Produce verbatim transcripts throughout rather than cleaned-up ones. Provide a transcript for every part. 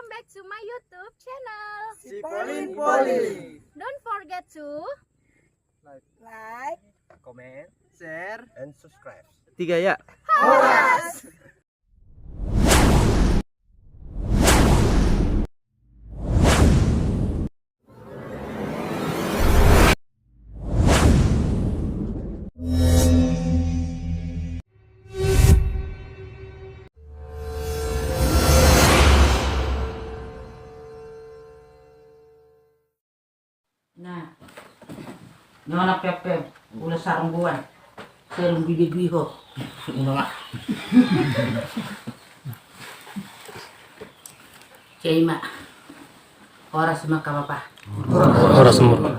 Back to my YouTube channel. Si Polin Polin. Don't forget to like, comment, share, and subscribe. Tiga ya. Horas. Nah, nona pepe, ula sarungguan, sarung bide biho. Ina ma. Cai ma. Horas ma angka bapa. Horas ma.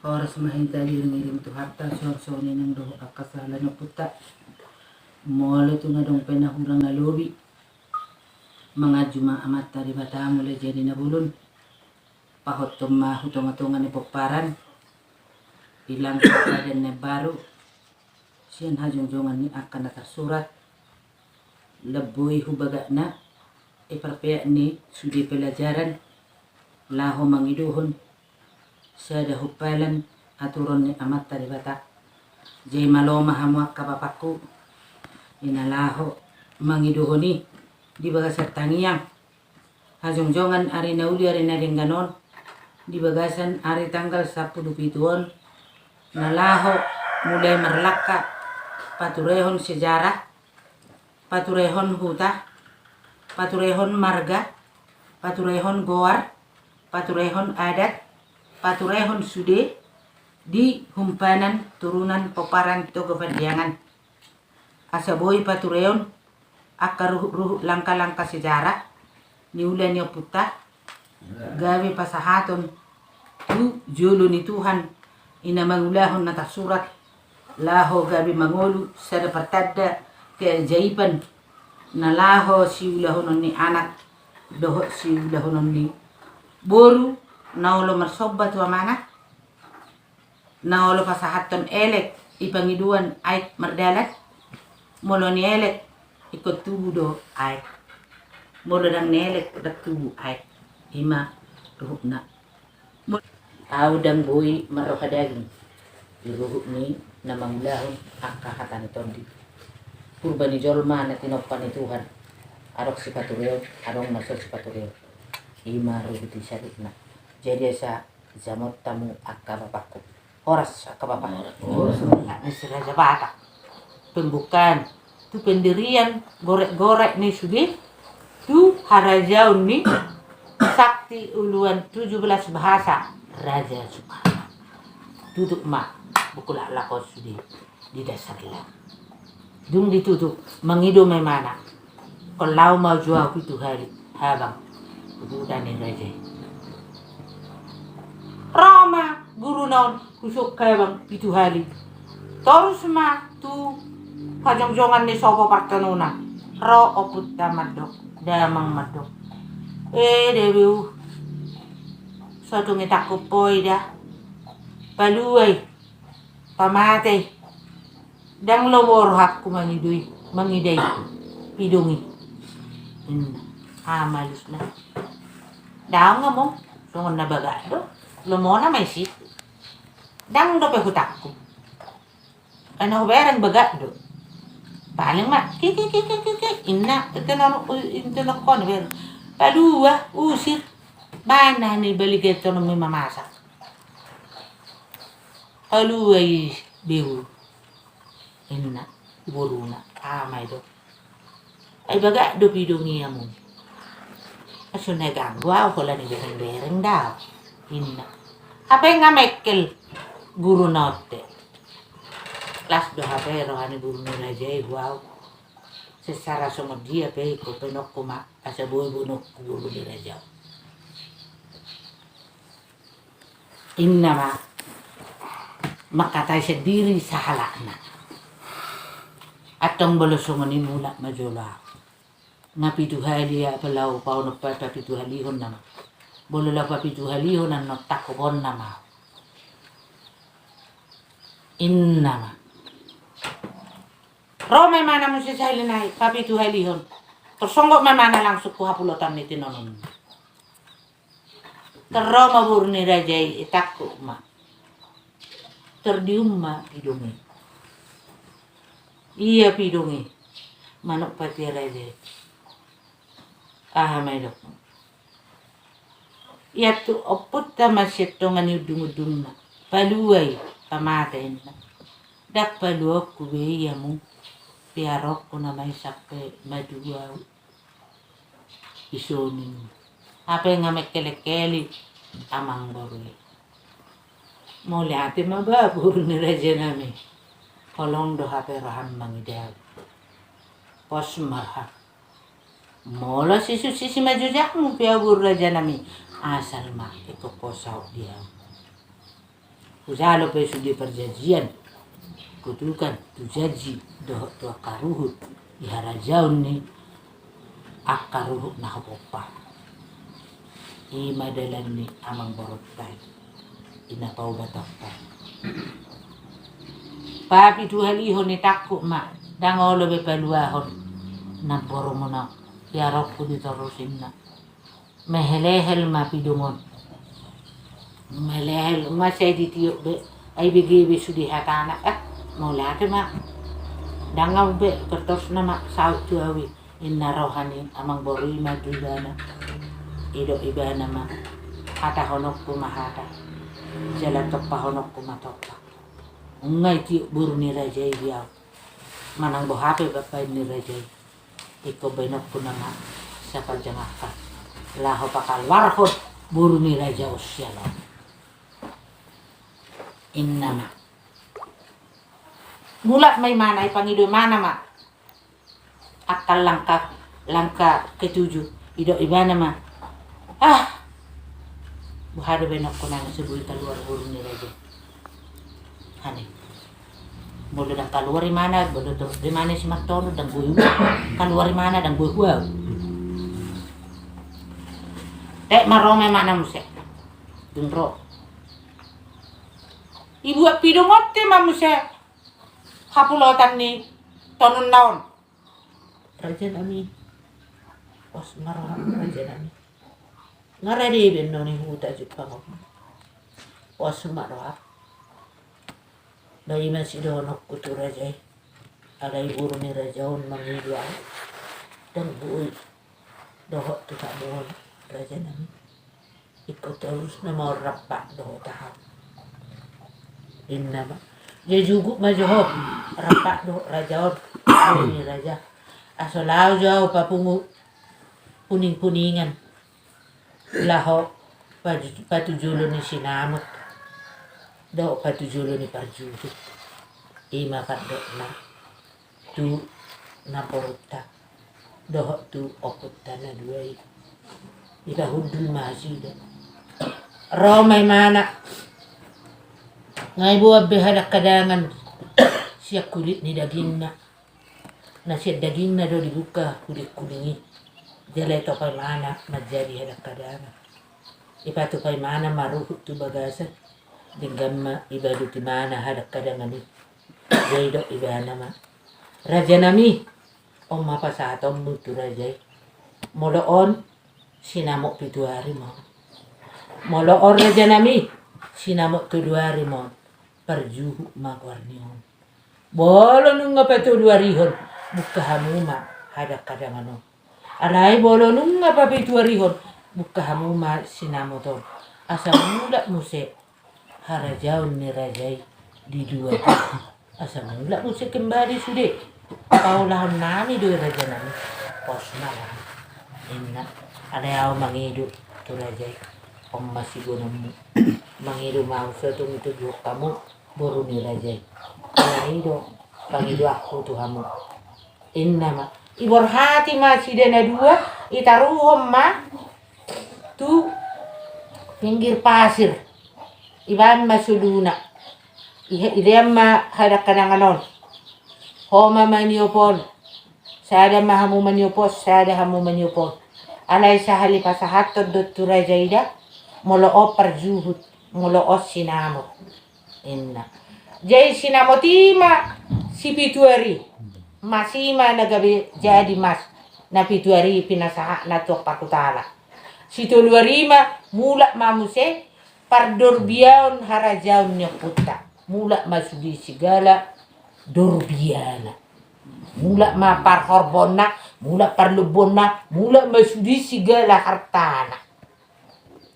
Horas ma hita diiring-iring Tuhanta, songon i nang dohot angka sahala ni ompunta. Molo tung adong pe na hurang na lobi, manganju ma Amanta Debata mulai jadi na bolon. Pahothon ma hu tonga-tonga ni pomparan, di langka badan na baru, sian hajongjongan ni angka na tarsurat, lam boi hu bagakna, i parpeak ni sude pelajaran, laho mangidohon sada humpalan aturon ni Amanta Debata. Jadi malo ma hamu angka bapakku, ina laho mangidohon i di bagasan tangiang, hajongjongan ari na uli ari na denggan on, di bagasan ari tanggal sampulu pitu on, na laho mulai marlangka paturehon sejarah, paturehon huta, paturehon marga, paturehon goar, paturehon adat, paturehon sude di humpanan turunan pomparan Toga Pandiangan. Asa boi patureon angka ruhut-ruhut langka-langka sejarah ni ula ni ompunta, gabe pasahaton tu jolo ni Tuhan, i na mangulahon na tarsurat, laho gabe mangolu sada partanda keajaiban na laho siulahonon ni anak dohot siulahonon ni boru, na olo marsomba tu amana, na olo pasahathon elek i pangidoan aek mardalan. Molo nielek, ingkon tubu do aek. Molo ndang nielek, ndang tubu aek. I ma ruhutna. Molo au ndang boi marroha daging di ruhut ni na mangulahon angka hata ni tondi. Purba ni jolma na tinompa ni Tuhan, adong sipatureon, adong na so sipatureon. I ma ruhut i saluhutna. Jadi asa jamot hamu angka bapakku. Horas angka bapa. Horas. Ni si Raja Batak. Pembukaan tu pendirian gorek-gorek ni sude tu harajaon ni sakti uluan tujuh belas bahasa Raja Sukarman. Tutup ma buku laklak on sude di dasar lam. Dung ditutup, mangido ma imana. Ingkon laho ma jo au pitu hali habang tu huta ni raja i. Ro ma guruna on husuk habang pitu hali. Torus ma tu hajongjongan ni sopo partonuna. Ro ompunta mandok, damang mandok. Ede be, uh. So tung itangkup ho i da. Palua i. Pamate i. Ndang lomo rohangku mangido i, mangida i, pidong i. Ninna. Aha ma alusna? Daong among, songon na bagak do. Lomona ma i si. Ndang dope hutangkup. Ai na hubereng bagak do. Paling ma, ki, ki, ki, inna, inte non, inte non kon bereng. Palua, usir. Baen na ni baligeton mi mamasak. Palua i be, uh. Inna, boruna, aha ma i do. Ai bagak do pidong i among. Ai so na ganggu au holan ibereng-bereng do au. Inna. Hape nga mekkel guruna on te. Las do hape roha ni boru ni raja i tu au. Sesara songon dia pe ingkon baenonku ma asa boi boanonku boru ni raja on. Inna ma mangkatai sandiri sahalakna. Antong molo songon i mulak ma jolo au. Nga pitu hali ia pe laho paonom pa, papituhalihon nama. Molo laho papituhalihon annon tangkupon nama. Inna ma. Ro ma imana muse sahali nai, papituhalihon. Tor songgot ma imana langsung tu hapulotan ni tinononna. Tar ro ma boru ni raja i, itangkup ma. Tar dium ma pidong i. Ia pidong i. Manuk patia raja i. Aha ma idok. Ia tu ompunta ma sian tonga ni undung-undungna. Palua i, pamate inna. Ndang paluaonku be i hamu. Piaraonku nama i sampe madua au. Isongon i. Hape nga mengkelek-kelek amangboru i. Mauliate ma ba boru ni raja nami. Holong do hape roham mangida au. Pos ma roham. Molo sisusi simanjujangmu pe au boru raja nami. Asal ma ingkon ho saut di au. Hujalo pe sude parjanjian, kutukan tu janji dohot tu angka ruhut di harajaon ni angka ruhut na hupompa. I ma dalan ni amangborunta i, i na paubatonta. Papituhalihon, itangkup ma, ndang olo be paluahon namborumuna on, piaraonku di torusinna. Mehelehel ma pidong on. Mehelehel ma, sai ditiop be. Ai bege be sude hatana. Ah, mauliate ma. Ndang au be, kertos nama saut tu au i. Inna roha ni amangboru i ma tu ibana. Idok ibana ma. Hatahononku ma hata. Jala tompahononku ma tompa. Nunga itiop boru ni raja i di au. Manang boha pe baen ni raja i. Ingkon baenonku nama sapanjang angka laho pakaluarhon boru ni raja on sian on. Inna ma. Mulak ma imana, ipangido imana ma. Angka langkah, langkah ketujuh, idok ibana ma. Ah. Boha do baenonku nama so boi kaluar boru ni raja. Hane. Molo ndang kaluar imana, molo torus do imana simartono, ndang boi kaluar imana, ndang boi hu au. Tek ma ro ma imana muse. Dung ro. Ibuat pidong on te ma muse. Hapulotan ni tonunna on. Raja nami. Pos ma roham raja nami. Nga rade be annon ni huta jumpang on. Pos ma roham. Ba i ma sidohononku tu raja i. Alai boru ni raja on mangido au. Ndang boi dohot tu hamu on raja nami. Ingkon torus nama on rampak dohot ahu. Inna ma. Ia jugut ma jo ho rampak dohot raja on. Boru ni raja. Asa laho jo au papungu puning-puningan. Laho paju-, patujolo ni sinamot. Dohot patujolo ni parjuhut. I ma pandokna. Tu namborunta dohot tu ompunta na dua i. Ipahundul ma nasida. Ro ma imana. Nga iboan be hadangkadangan sian kulit ni dagingna. Na sian dagingna do dibuka kulit kuning i. Jala itopa imana manjadi hadangkadangan. Ipatupa imana ma ruhut tu bagasan. Denggan ma ibadut imana hadangkadangan i. Jadi didok ibana ma. Raja nami, on ma pasahatonmu tu raja i. Molo on, sinamot pitu ari ma on. Molo on raja nami, sinamot tolu ari ma on. Parjuhut ma goar ni on. Molo nunga patolu arihon, buka hamu ma hadangkadangan on. Alai molo nunga papitu arihon, buka hamu ma sinamot on. Asa mulak muse harajaon ni raja i di dua. Asa mulak muse kembali sude. Paulahon nami do i raja nami. Pos ma roham. Inna. Alai ahu mangido tu raja i. On ma sigononmu. Mangido ma ahu so tung itoguhon hamu boru ni raja i. Mangido. Pangidoanku tu hamu. Inna ma. Iborhati ma sida na dua, itaruhon ma tu pinggir pasir. Ibaen ma soluna. Ilean ma hadangkadangan on. Ho ma maniop on. Sada ma hamu maniop on, sada hamu maniop on. Alai sahali pasahathon do tu raja i da, molo on parjuhut, molo on sinamot. Inna. Jadi sinamot i ma sipitu ari. Mas i ma na gabe jadi mas. Na pitu ari pinasahatna tu Ompu Hutala. Sitolu ari ma mulak ma muse pardorbiaon harajaon ni ompunta. Mulak ma sude sigala dorbiana. Mulak ma parhorbonna, mulak parlombuonna, mulak ma sude sigala hartana.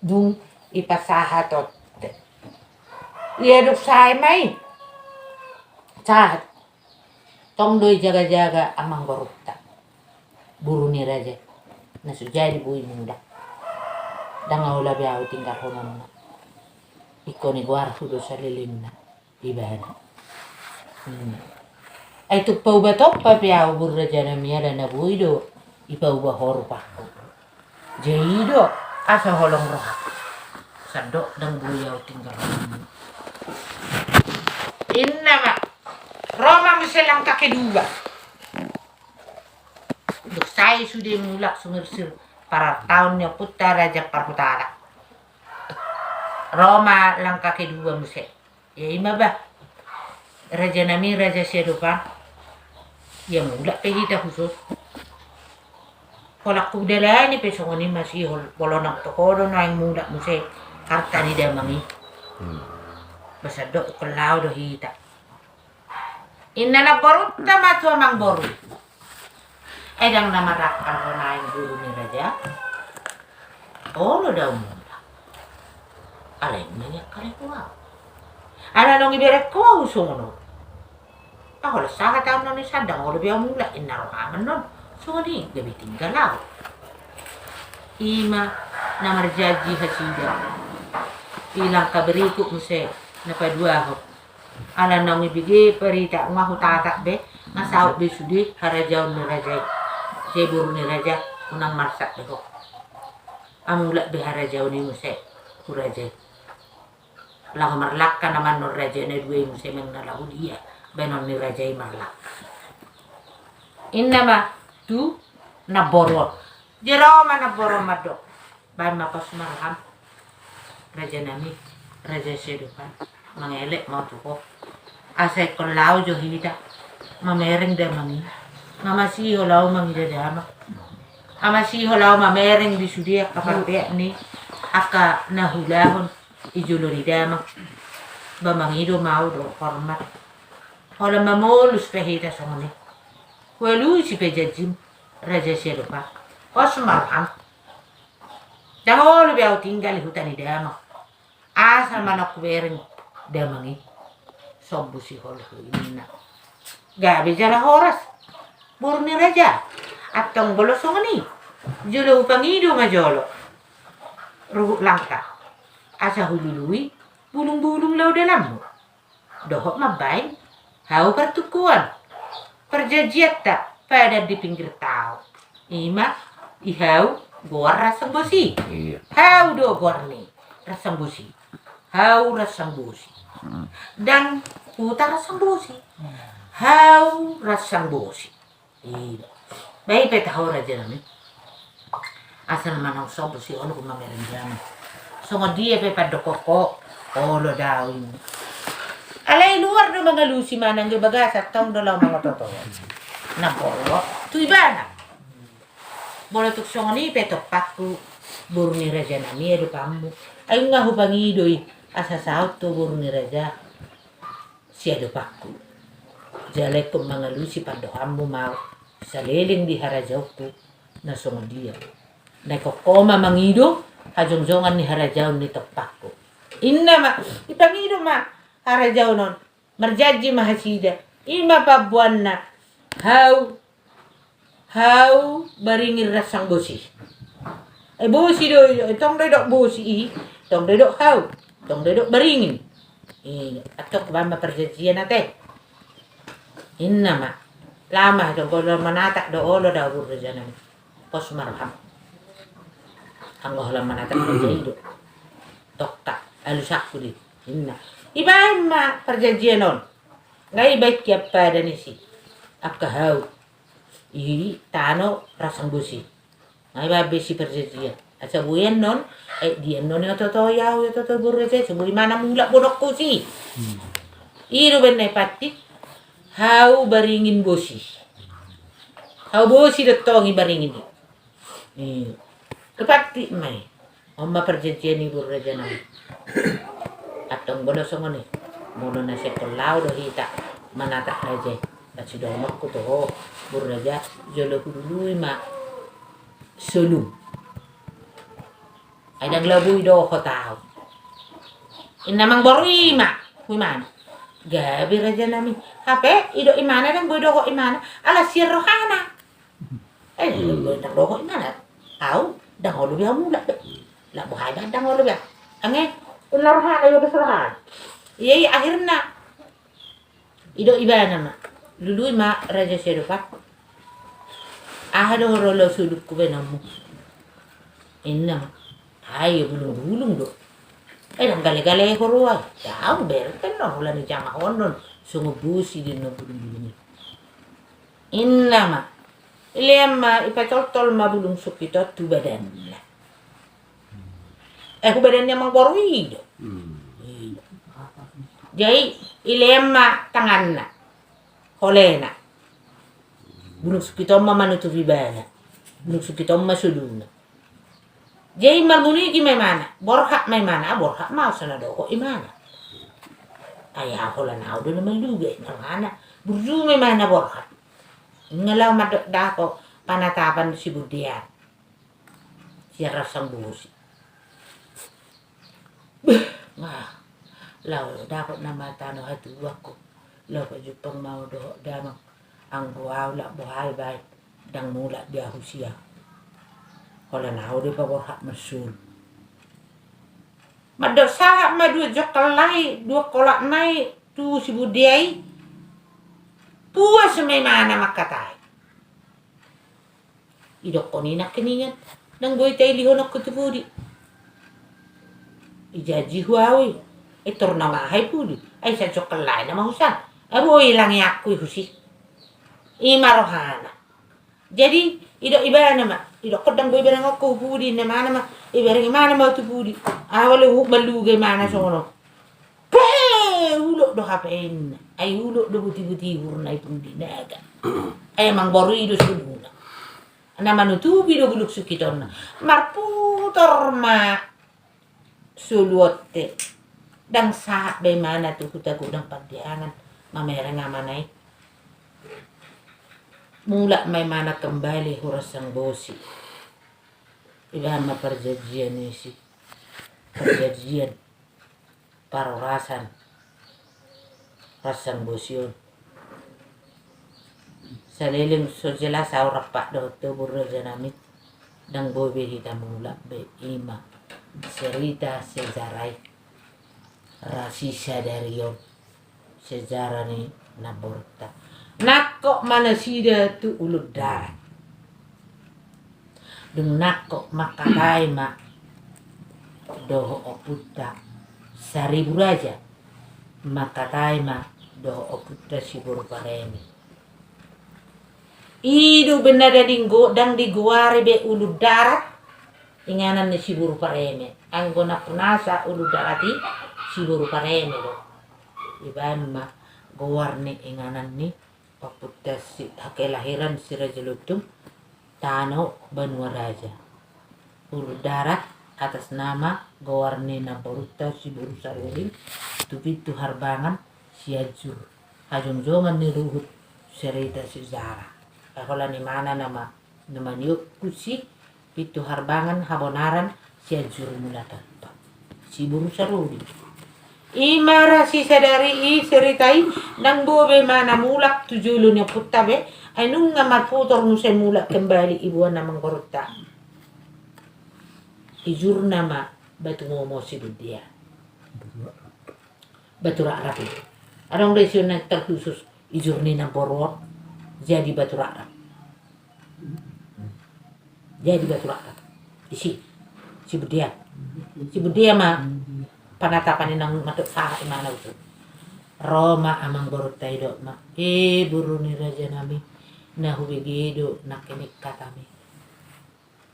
Dung ipasahat on. Ia dung sae ma i. Sahat. Tong do i jaga-jaga amangborunta. Boru ni raja. Na so jadi boi mulak. Ndang olo be ahu tinggalhononna. Ingkon igoarhu do salelengna ibana. Hmm. Ai tung pauba tompa pe ahu boru raja nami ala na boi do ipauba ho rupangku. Jadi do asa holong rohangku. Sandok ndang boi ahu tinggalhononna. Inna ma. Ro ma muse langkah kedua. Dung sae sude mulak sumirsir parartaon ni ompunta raja parhutala. Ro ma langkah kedua muse. Ia i ma bah. Raja nami raja siadopan. Ia mulak pe hita hushon. Holan hudalani pe songon i masihol, molo nang toho do naeng mulak muse harta ni damang i. Hmm. Ba sandok ingkon laho do hita. Inna namborunta ma tu amangboru. Ai ndang na marangkal ho naeng boru ni raja. Olo do ahu mulak. Alai na niangkal ho ahu. Ala naung ibereng ho ahu songon on. Ahu holan sahat ahu na ni sandang olo be ahu mulak inna roha ma annon. Songon i gabe tinggal ahu. I ma na marjanji hasida. Di langkah berikut muse na paduahon. Ala naung ibege barita nga hutatak be, nga saut be sude harajaon ni raja i. Sai boru ni raja unang marsak be ho. Ahu mulak be harajaon i muse tu raja i. Laho marlangka nama annon raja na dua i muse manang na laho dia baenon ni raja i marlangka. Inna ma tu namboru on. Jero ma namboru on mandok. Baen ma pos ma roham. Raja nami, raja siadopan. Mangelek ma ahu tu ho. Asa ingkon laho jo hita mamereng damang i. Nga masihol ahu mangida damang. Nga masihol ahu mamereng di sude angka parpeak ni angka na huulahon di jolo ni damang. Ba mangido ma ahu dohot hormat. Holan mamolus pe hita songon i. Hualusi pe janjim raja siadopan. Pos ma roham. Ndang olo be ahu tinggal di huta ni damang. Asal ma naung hubereng damang i. Sombu sihol ho inna. Gabe jala horas boru ni raja. Antong molo songon i jolo hupangido ma jolo ruhut langkah. Asa hulului bulung-bulung laho dalanmu. Dohot mambaen hau partungkoan. Parjanjianta padan di pinggir tao. I ma di hau goar Rasang Bosi. Iya. Hau do goar ni Rasang Bosi. Hau Rasang Bosi. Hmm. Ndang huta Rasang Bosi. Hau Rasang Bosi. Iya. Ba i pe taho raja nami. Asal ma naung sombu sihol ho mamereng damang. Songon dia pe pandok ho, olo do ahu. Alai luar do mangalusi manang di bagasan, tong do laho mangoto-oto. Na olo tu ibana. Molo tung songon i pe tompakku boru ni raja nami adopanmu. Ai nga hupangido i asa saut tu boru ni raja. Siadopanku. Jala ingkon mangalusi pandohanmu ma ahu saleleng di harajaonku na songon dia. Na ingkon ho ma mangido hajongjongan ni harajaon ni tompakku. Inna ma, ipangido ma harajaon on. Marjanji ma hasida. I ma pamboanna. Hau Hau baringin Rasang Bosi. Eh, bosi do, tong do idok bosi i, tong do idok hau, tong do idok baringin. Iya, antong baen ma parjanjian ate. Inna ma. Lama do, molo manatak do olo do ahu boru raja nami. Pos ma roham. Anggo holan manatak do jadi do. Tokka, alusanku do i. Inna. Ibaen ma parjanjian on. Nga ibaen hian padan i si. Angka hau. I tano Rasang Bosi. Nga ibaen be si parjanjian. Asa boi annon, eh, di annon i oto-oto i ahu, oto-oto boru raja i, so boi ma na mulak bodok ho si. Hmm. I do baen na i pantik, hau baringin bosi. Hau bosi do tong i baringin i. Iya. Kepatik ma i. On ma parjanjian i, boru raja nami. Antong molo songon i, molo na sengkon laho do hita manatap raja i, ba sidohononku tu ho, boru raja, jolo hulului ma solu. Ai ndang laho boi dohot ahu. Inna amangboru i ma, hu imana. Gabe raja nami. Hape didok imana ndang boi dohot imana ala sian rohana. Eh, ndang dohot imana. Ahu ndang olo be ahu mulak be. Lak boha be ndang olo be ahu. Ange, inna rohana, ibagas rohana. Ia, ia akhirna didok ibana ma, lului ma raja siadopan. Aha do ho ro laho solungku baenonmu? Inna ma. Ai bulung-bulung do. Eh, ndang gale-gale ho ro ai. Ndang bereng, kan na holan dijamahonon songon bosi do inna bulung-bulung i. Inna ma, ilean ma, ipatoltol ma bulung sungkit on tu badanna. Eh, tu badan ni amangboru i do. Jadi ilean ma tanganna, holena. Bulung sungkit on ma manutup ibana. Bulung sungkit on ma soluna. Jadi marmunigi ma imana, borhat ma imana, ah, borhat ma, asa na dohot imana. Ai ahu holan ahu do na manluga, inna rohana. Burju ma imana borhat. Nga laho mandok dapot panatapan sibondean sian Rasang Bosi. Beh, nga laho dapot nama tano hatubuanku. Laho pajumpang ma ahu dohot damang. Anggo ahu lak boha be, ndang mulak be ahu sian. Holan ahu do paborhat marsolu. Mandok sahat ma dua jongkal nai, dua kolak nai tu sibondea i. Puas ma imana mangkatai. Idokkon i nangkiningan, ndang boi tailihononku tu pudi. Ijanji hu ahu i, eh, tor na maha i pudi. Ai sajongkal nai nama husan. Ai boi langiangku i husi. I ma rohana. Jadi idok ibana ma, idokkon ndang boi barengonku tu pudi, inna imana ma, ibereng imana ma tu pudi. Ahu laho huhut manluga imana songon on. Pe, ulok do hape inna. Ai ulok do buti-buti burna i pundina ga. Ai amangboru i do soluna. Na manutupi do bulung sungkit on na. Marputor ma solu on te. Ndang sahat be imana tu huta godang Pandiangan mamereng amana i. Mulak ma imana kembali hu Rasang Bosi. Ibahen ma parjanjian i si. Parjanjian parorasan Rasang Bosi on. Saleleng so jelas ahu rap dohot ho boru raja nami, ndang boi be hita mulak be, i ma cerita sejarah i. Rasi sadari on sejarah ni namborunta. Nangkok ma nasida tu Ulu Darat. Dung nangkok mangkatai ma dohot ompunta Saribu Raja, mangkatai ma dohot ompunta Siboru Pareme. I do umbahen na dang digo-, dang digoari be Ulu Darat, inganan ni Siboru Pareme. Anggo nampunasa Ulu Darat i, Siboru Pareme do. Ibahen ma goar ni inganan ni ompunta si, kelahiran si Raja Lontung, tano Banua Raja. Ulu Darat atas nama goar ni namborunta Siboru Sarudin, tu Pintu Harbangan, Sianjur. Hajongjongan ni ruhut cerita sejarah. Ai holan imana nama na maniop husi Pintu Harbangan habonaran Sianjur Mula Tongtong. Siboru Sarudin. I ma rasi sadari i cerita i, ndang boi be imana mulak tu jolo ni ompunta be, ai nunga marputor muse mulak kembali iboan amangborunta. Ijurna ma Batu Momo Sibondean. Batu Rakrap i. Adong do isi on na terkhusus ijur ni namboru on jadi Batu Rakrap. Jadi Batu Rakrap. Isi. Sibondean. Sibondean ma panatapan i nang matok sahat imana usu. Ro ma amangborunta i dok ma. Eh, boru ni raja nami. Na hubege do nangkining hatami.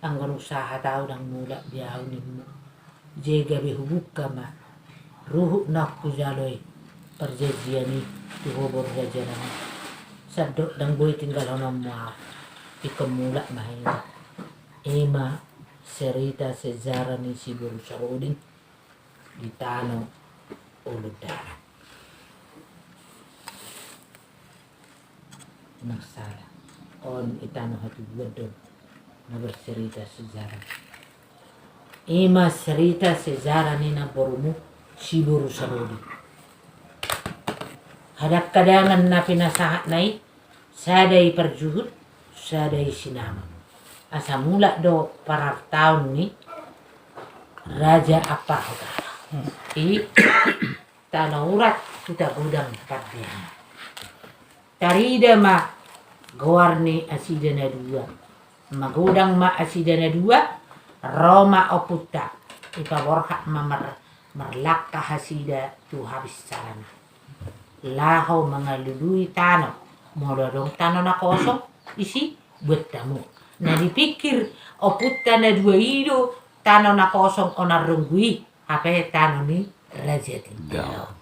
Anggo dung sahat ahu dang mulak be ahu nimmu. Jadi gabe hubungka ma ruhut na hujalo i parjanjian i tu ho boru raja nami. Sandok dang boi tinggalhononmu ahu. Ingkon mulak ma hami. I ma Cerita sejarah ni si boru Saroding di tano Olodaran. Masalah on i tano Hatubuan do na bercerita sejarah. Ima cerita sejarah ni namborumu si boru Saroding. Hadangkadangan na pinasahatna i, sada i parjuhut, sada i sinamot. Asa mulak do parartaon ni Raja Ampar Hotara i tano Urat, huta godang Pandean. Tarida ma goar ni nasida na dua. Magodang ma nasida na dua, ro ma ompunta. Dipaborhat ma mar-, marlangka nasida tu habinsaran laho mangalului tano. Molo adong tano na kosong, isi buat hamu. Na dipikir ompunta na dua i do tano na kosong Onan Runggu i, hape tano ni Raja Tindaon.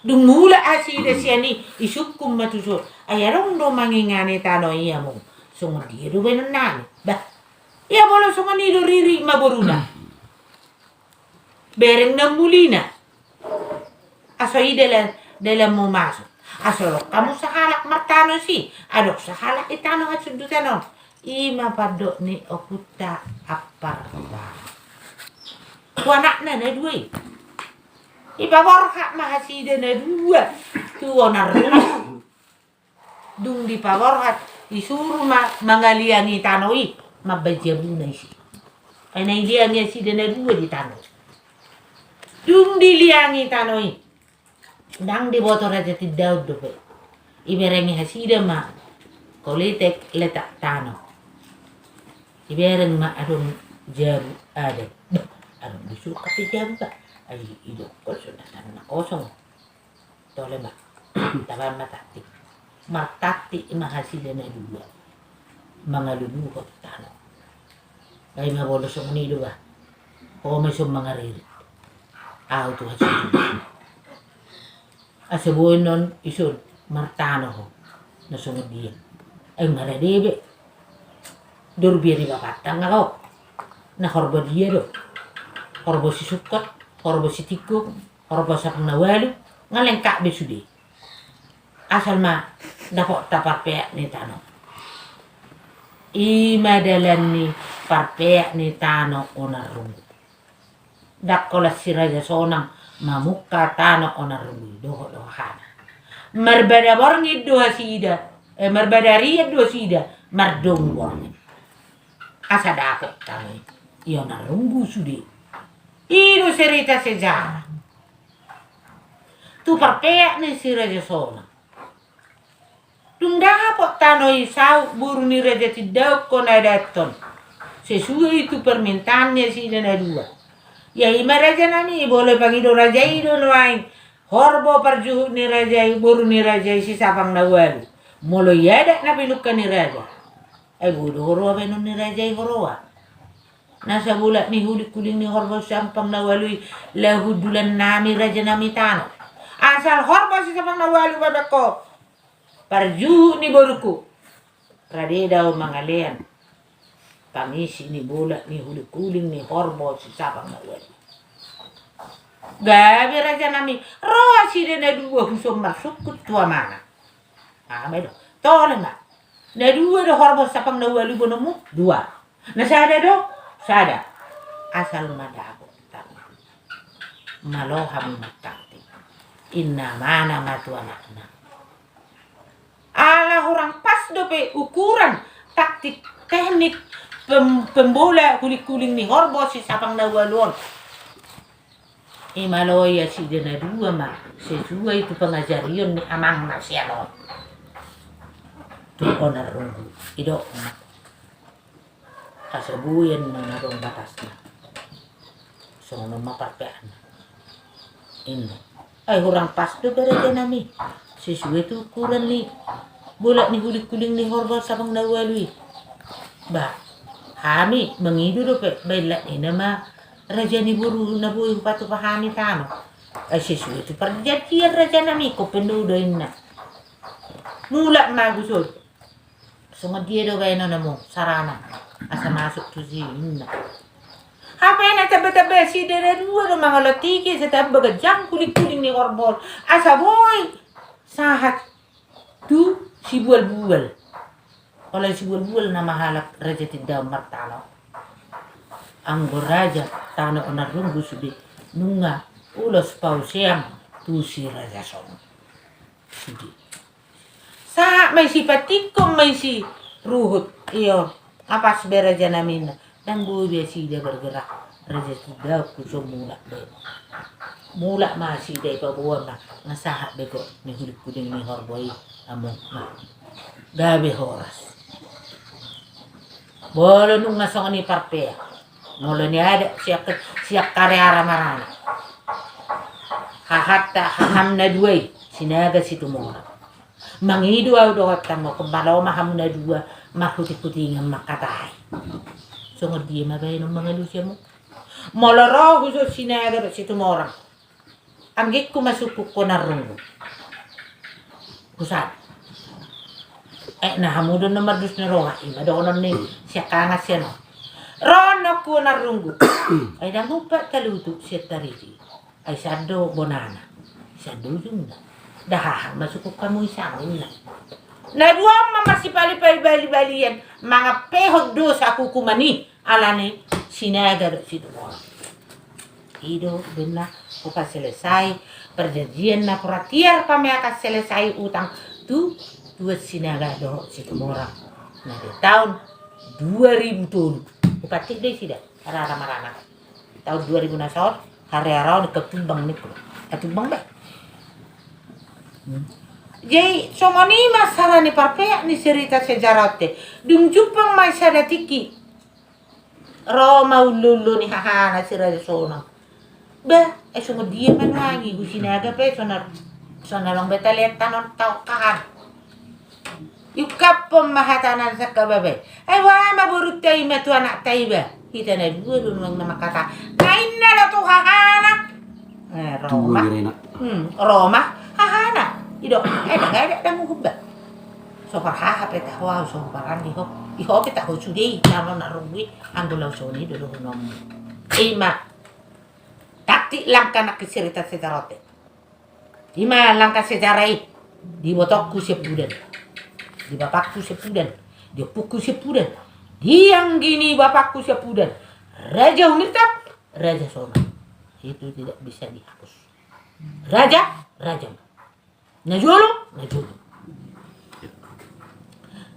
Dung mulak nasida sian i, disungkun ma tuson. Ai adong do mangingani tano i, among? Songon dia do baenonnami? Bah, ia molo songon i do, riri ma boruna. Bereng na mulina. Aso i dalan, dalanmu masuk. Aso adong hamu sahalak martano disi, adong sahalak i tano hasundutan on. Ima pandok ni ompunta Ampar Hotara tu anakna na dua i. Dipaborhat ma nasida na dua tu Onan Runggu. Dung dipaborhat, disuru ma mangaliangi tano i, mambaen jabuna disi. Ai na diliangi nasida na dua di tano i. Dung diliangi tano i, ndang diboto Raja Tindaon dope. Diberengi nasida ma koletek letak tano. Dibereng ma adong jabu adat. Bah, adong do surup hape jabu, bah. Ai didok songon na tano na kosong. Tole ma. Tabaen ma taktik. Martaktik ma nasida na dua mangaluluhon tano. Ai ma molo songon i do, bah, ho ma dison mangaririt. Ahu tu hasundutan. Asa boi annon dison martano ho. Na songon dia? Ai nga rade be. Dorbia ni bapanta nga ho. Na horbo dia do? Horbo Sisungkot, horbo Sitinggung, horbo Sapang na Ualu, nga lengkap be sude. Asal ma dapotta parpeak ni tano. Ima dalan ni parpeak ni tano Onan Runggu. Ndang holan si Raja Sonang mamungka tano Onan Runggu i dohot do hahana. Marbada borngin do nasida, eh, marbada arian do nasida, mardongan borngin. Asa dapot tano i, i Onan Runggu sude. I do cerita sejarah tu parpeak ni si Raja Sonang. Dung dapot tano i, saut boru ni Raja Tindaon, ho na dathon. Sesuai tu permintaan ni nasida na dua. Ia ima rajanami, molo pangido raja i do nuaeng horbo parjuhut ni raja i, boru ni raja i si Sapang na Ualu. Molo i adat na pinungka ni raja, ai boi do huroa baenon ni raja i huroa. Na sabolak ni hulinghuling ni horbo si Sapang na Ualu i, laho hundulannami rajanami tano. Asal horbo si Sapang na Ualu, bapak ho, parjuhut ni borungku, rade do ahu mangalean pangisi ni bolak ni hulinghuling ni horbo si Sapang na Ualu. Gabe rajanami, ro nasida na dua dison marsungkun tu amana. Aha ma i do? Tole ma. Na dua do horbo Sapang na Ualu i bononmu? Dua. Na sada do? Sada. Asal ma dapot tano. Malo hamu martaktik, ninna amana ma tu anakna. Ala hurang pas dope ukuran, taktik, teknik pem-, pembola hulinghuling ni horbo si Sapang na Ualu on. Ima loas nasida na dua ma sesuai tu pangajarion ni amangna sian on. Tu Onan Runggu, didok ma, asa boi annon adong batasna. Songon on ma parpeakna, ninna. Ai hurang pas do be rajanami, sesuai tu ukuran ni bolak ni hulinghuling ni horbo Sapang na Ualu i. Ba, hami mangido dope, baen lak ninna ma raja ni boru na boi hupatupa hami tano. Ai sesuai tu parjanjian rajanami, ingkon pe do, ninna. Mulak ma tuson. Songon dia do baenon, among, carana? Asa masuk tusi, ninna. Hape na tamba-tamba nasida na dua do mangalap tingki, asa tamba ganjang kuling-kuling ni horbo on. Asa boi sahat tu Sibual-bual. Alai Sibual-bual nama halak Raja Tindaon martano. Anggo raja tano on na runggu sude, nunga ulos pausean tu si Raja Songon. Sude. Sahat ma i sipatingkon ma i si ruhut, iyo, apas be raja nami, ninna. Ndang boi be nasida bergerak, Raja Tindaon, so mulak be. Mulak ma nasida, ipaboa ma, nga sahat be gok ni kuling-kuling ni horbo i, among, nga. Gabe horas. Molo nunga songon i parpea. Molo ni adat sian, sian kare ara marana. Hahanta, haham na dua i, Sinaga Situmorang. Mangido au dohot hamu, anggo malo ma hamu na dua marhuting-hutingan mangkatai. Songon dia ma baenon mangalusi hamu? Molo ro huson Sinaga dohot Situmorang, anggingku ma sungkun ho na runggu. Husan. Eh, na hamu do na mardus ni roha, ima dohonon ni siangkangan sian on. Ro anakku na runggu. Ai ndang umpat talutu sian tariti. Ai sian do bonana, sian do ujungna. Ndang hahang ma sungkun hamu i, sangon, ninna. Na dua on ma marsipalipali bali-balian mangampehon dosa hukuman i, alani Sinaga dohot Situmorang. I do umbahen na hupaselesai perjanjian na paratiar, pameakan selesai utang tu tuan Sinaga dohot Situmorang. Na di taon dua ribu tolu. Hupatik do i sida, ara-ara marana. Taon dua ribu na saut, hariara on ingkon tumbang ningku. Ah, tumbang be. Hmm. Jadi songon i ma sara ni parpeak ni cerita sejarah on te. Dung jumpang ma i sada tingki, ro ma ulo-ulo ni hahana si Raja Sonang. Bah, eh, songon dia ma nuaeng i, tu Sinaga pe so na, so na adong be talean tano on taon hahana. Iungkaphon ma hatana sian haba be. Ai boha ma borunta i ma tu anakta iba. Hita na dua do nuaeng na mangkatai. Na ninna do tu hahana. Eh, ro ma. Hmm, ro ma hahana. I do, eh, ndang, eh, ndang, ndang huhut ba. So parhaha pe taho au, so parandi ho. I ho pe taho sude i, tano na runggu i, anggo laos songon i do dohononmu. I ma. Taktik langkah nangkin cerita sejarah on te. I ma langkah sejarah i, di ibotongku Siapudan, di bapakku Siapudan, di ompungku Siapudan, di anggi ni bapakku Siapudan, Raja Humirtap, Raja Sonang. Itu tidak bisa dihapus. Raja, raja. Na jolo, na jolo.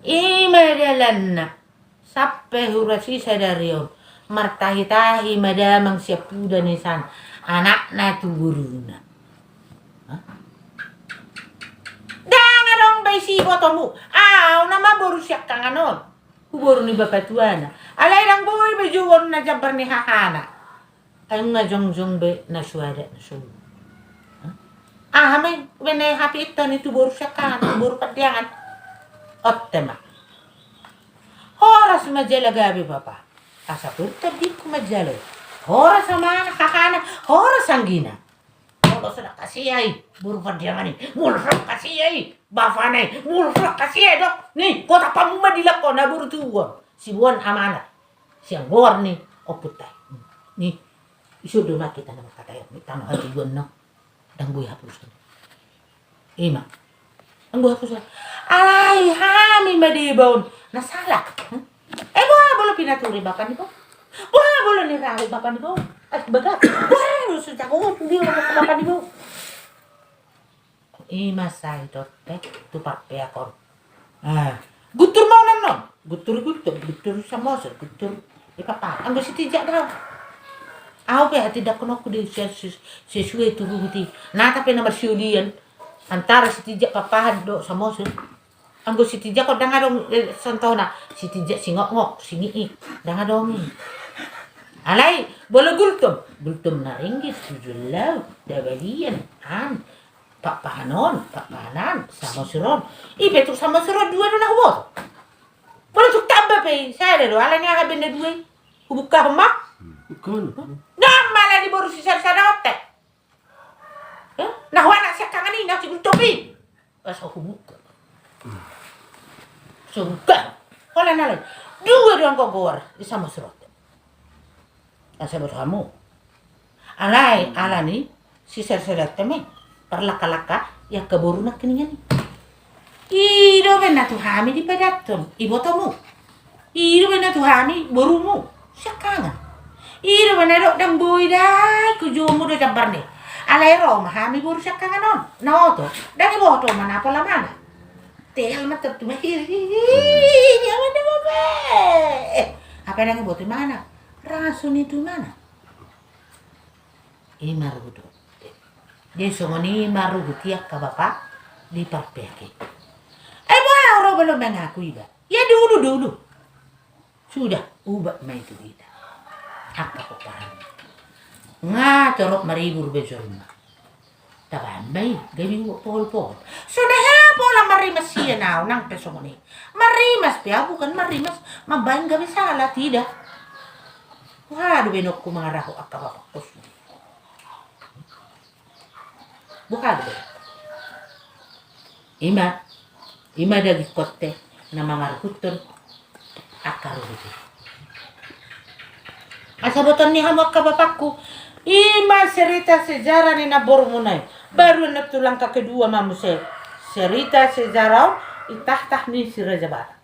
I ma dalanna. Sampe huras i sadari on, martahi-tahi ma damang Siapudan i sian anakna tu boruna. Hah? Ndang adong be disi ibotomu, au nama boru siangkangan on. Huboru ni bapatuana. Alai ndang boi be jouon na jambar ni hahana. Ai nunga jongjong be na so adat na so. Hah? Aha ma i, baen na i hape inta ni tu boru siangkangan, tu boru pandiangan. Onte ma. Horas ma jala gabe bapa. Asa boru tondingku manjalo i. Horas amana, hahana, horas anggina. Molo so dang hasea i boru pandiangan i, molo so dang hasea i bapana i, molo so dang hasea i, dok ni, gotap hamu ma dilak on, na boru tubu on. Siboan amanat sian goar ni ompunta i. Ni, ison do ma hita na mangkatai on, tano hatubuan on. Ndang boi hapuson. I ma. Ndang boi hapuson. Alai hami ma deba on na sala. Hmm? Eh, boha molo pinaturi bapa ni ho? Boha molo nirahu bapa ni ho? Eh, bagak. Boha molo so jago on tu dia bapa ni ho? I ma sahit on te tu parpeak on. Ah, guntur ma on annon. Guntur, guntur, guntur Samosir, guntur i papa. Anggo Sitinjak do. Au pe hatindangkononku di se-, se-, sesuai tu ruhut i. Nata pe na marsiolian antara Sitinjak, Pakpahan dohot Samosir. Anggo Sitinjak on ndang adong, eh, contohna Sitinjak Singokngok, Singiik, ndang adong i. Alai molo Gultom, Gultom na ringgit, Tujul Laut, Dabalian, an, Pakpahan on, Pakpahan an, Samosir on. I pe tung Samosir on dua do na huboto. Molo tung tamba pe i sada do, alani aha baen na dua i? Hubungkahon ma? Ndang, mala di boru sisada-sada on te. Eh? Na ho anak siangkangan i, na si Gultom i. Asa hubungka. Asa hubungka. Holan alai dua do anggo goar di Samosir on. Asa boto hamu. Alai, alani, si Sersedat teme, parlangka-langka, i angka boru nangkiningan i. I do umbahen na tu hami dipadathon, ibotomu. I do umbahen na tu hami borumu, siangkangan. I do umbahen na dok ndang boi da i, hujomu do jambar ni. Alai ro ma hami boru siangkangan on, na oto, ndang iboto ma na pola mana. Teal ma tontu ma hiri, hiri, hiri, aman da bapa. Eh, apa ndang iboto i mana? Raso ni tu mana? I ma ruhut on. Jadi songon i ma ruhut i angka bapa di parpeak i. Ai boha ro bolo mangaku iba. Ia dulu, dulu. Sudah, ubat ma i tu hita. Angka pomparan. Nga torop maribur be jolma. Tabaen ma i, gabe ubat pohol-pohol. Songon i pola marrimas hian au nang pe songon i. Marrimas pe au, bukan marrimas mambaen gabe sala, tidak. Boha do baenonku mangarahon angka bapakku. Boha do baenonku. I ma, i ma daging kote na mangaruhuthon angka ruhut i. Asa botoon ni hamu angka bapakku, i ma cerita sejarah ni namborumuna i. Baru annon tu langkah kedua ma muse cerita sejarah on, i tahtah ni si Raja Batak.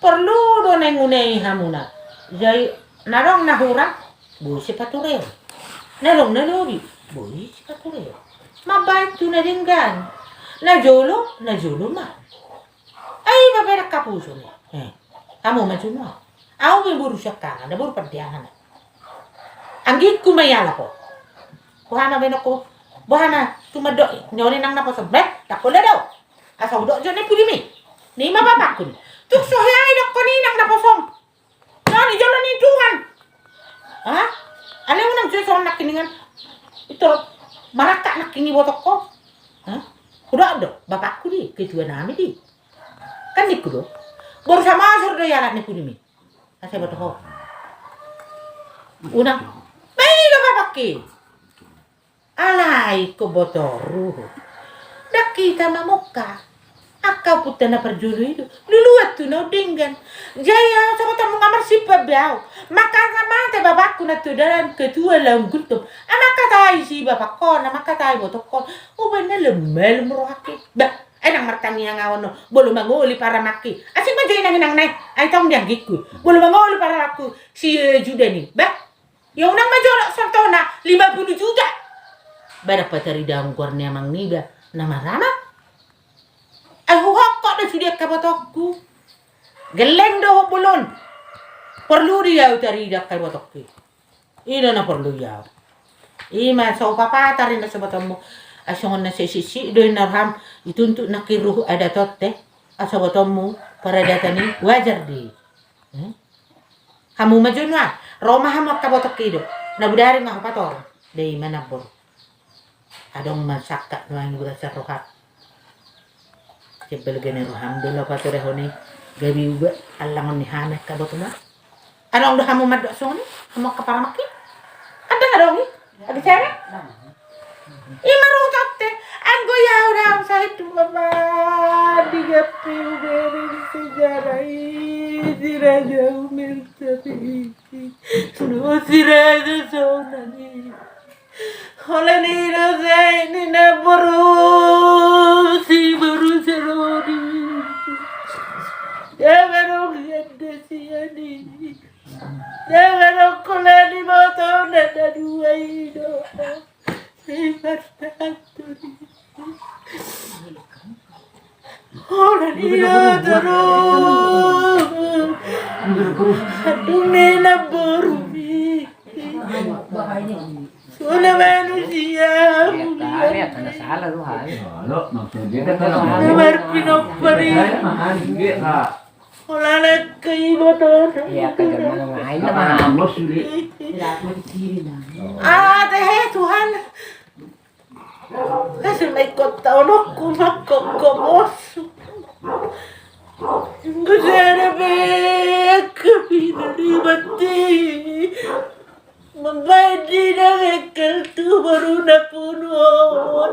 Porlu do naeng unei hamuna. Jadi na adong na hurang, boi sipatureon. Na adong na lobi, boi sipatureon. Mambaen tu na denggan. Na jolo, na jolo ma. Ai iba pe ndang hapuson i. Eh, hamu ma jolo. Au pe boru siangkangan, na boru pandeangan. Anggingku ma ialap ho. Boha ma baenonku. Boha ma tu mandok i. Nyoli nang naposom. Beh, ndang pola do. Asa hudok jo ni pudimi. Ni ma bapakku ni. Tung so hea idokkon i nang naposom. Nang di jolo ni Tuhan. Ha? Alai unang jo songon nangkiningan. Ito marangkak nangkin ibotohon. Ha? Hudok do bapakku di, ketua nami di. Kan ningku do. Boru Samosir do ialap ni pudimi. Asa iboto ho. Unang. Ba i do bapakki. Alai ingkon botoonmu. Ndang hita mamungka. Angka ompunta na parjolo i do. Luluan tu na undenggan. Jadi au sabotoonmu nga marsimpan be au. Mangkatai mate bapakku na tu dalan ketua Laum Gultom. Amangkatai si bapakku, amangkatai ibotohon. Umbahen na lam malum rohangki. Bah, ai ndang martangiang au annon. Molo mangoli paramangki. Asing ma jo inang-inangna i. Ai tong di anggingku. Molo mangoli paramangku. Si, eh, Juda ni. Bah. Ia unang ma jolo sontona lima puluh juta. Ba ndang pataridaon goar ni amang niba na maramang. Ai huhophop do sude angka ibotohku. Gelleng do hobulon. Porlu do i au tarida angka ibotohku. I do na porlu i au. I ma so hupapatar inna sabotoonmu. Ai songon na sisik-sisik do inna roham. Ituntut nangkin ruhut adat on te. Ai sabotoonmu paradatan i wajar do i. Hmm? Hamu ma jo nuaeng, ro ma hamu angka ibotohki do. Na bodari nga hupatorang. Dai ma namboru. Adong ma sangkap nuaeng di bagasan roham. Jebel gene roham do laho patorehon i. Gabe ubat allangon ni hami angka iboto ma. Adong do hamu mandok songon i, hamu angka paramangki. Kan ndang adong i. Adi sere? Ima ruhut on te, anggo ia au dang sahit tu bapa, di gapi uberin sejarah i, di raja umer tapi isi, no si raja sonang i. Holan i do sahit ni namboru, si boru Saroni. Jangan ong yanda sian i. Jangan ong kola ni motona na dua i do. Sai martangan turi. Holan i do torop. Adong ni namboru i. Sula manusia. Iya, tari, tanda salah lu, hai. Halo, maksudnya kan na marpinompar i. Holan angka iboto. Iya, angka jaman na lain, na manos, Yuli. Ah, tehe, Tuhan. Kasih naik kota onokku, makko, kobos. Gusana be, kabina di mati. Baen di na bengkel tu boruna punguan.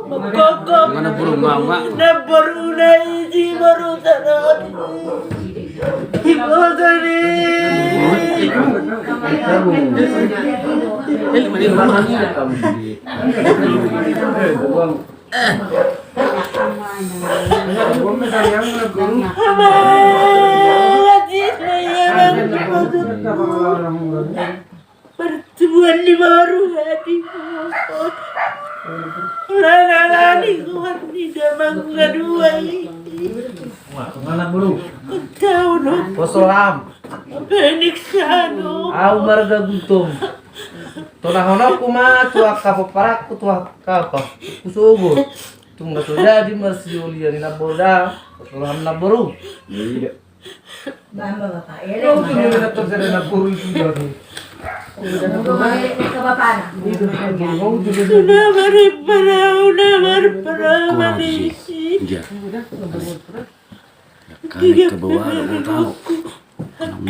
Mangkoko. Mana burung mama? Na boruna isi boru sadari. Ibu tadi. Pertemuan di baru hati. Lana lani kuat ni damang ngadua ini. Wah, kemana bulu? Kau no. Poso lam. Penik sano. Au marga Gultom. Tonahononku ma tu angka pomparanku tu angka apa? Kusogot. Tung na so jadi marsiolian ni namboru da. Poso lam namboru. Iya. Bamba bapak, ya. Kau tu dia nak terjadi namboru itu jadi. Udah ke bapaknya. Itu kan namboru. Kau tu dia. Sudah beri perahu, sudah beri perahu, kurang sih. Iya. Kali ke bawah, lo mau tahu. Nang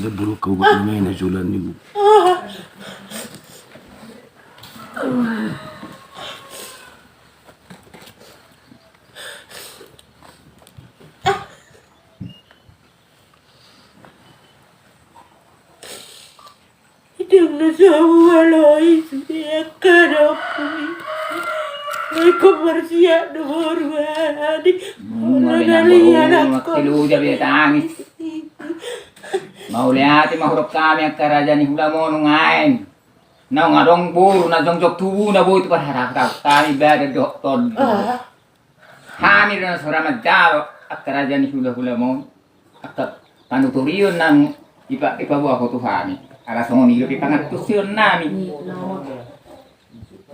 dia buruk kau buat main aja lan ni. Idang na so hualoi sude angka dompu i. Iko marsiak do boru hadi. Mula na lian angkon. Tilu jabe tangis. Mauliate ma hudok hami angka raja ni hula Monong aen. Naung adong boru na jongjong tubuna boi tu parharap hami badan dohot tondi. Hami do na so ra manjalo angka raja ni hula-hula Monong. Angka panuturion nami ipa-, ipaboa ho tu hami. Ala songon i dope pangantusion nami.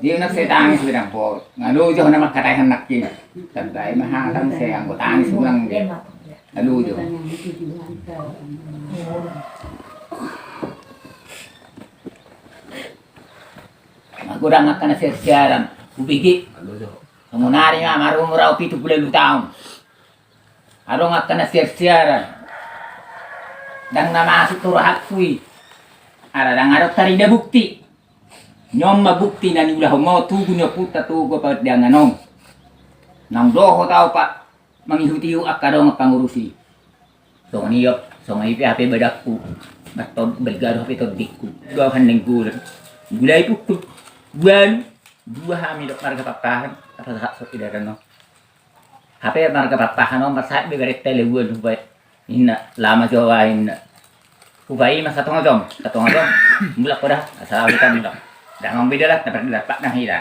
Dia nak sai tangis be namboru. Nga loja hona mangkataihan nangkin. Tandai ma hatang sai anggo tangis ulang be. Nga loja. Magodang angka na siar-siaran. Hubege. Songonari ma marumur au pitu pulu ualu taon. Adong angka na siar-siaran. Ndang na masuk tu rohangku i. Ala ndang adong tarida bukti. Nion ma bukti na niulahon ma on tugu ni ompunta tu opat dongan on. Naung dohot au pa mangihuti angka dongan pangurus i. Songon i, songon i pe hape badanku. Marton balga do hape tondingku. Dua hande gulan. Gulai pukul. Buan. Dua hami dok marga Pakpahan. Apa sahak sok idaran on. Hape marga Pakpahan on marsahat be garet telebuan hubai. Inna lama jo ai inna. Hubai ma satonga jom, satonga jom. Mulak ho da, asal au hita mulak. Damang beda lah, dapat dapat nang hita.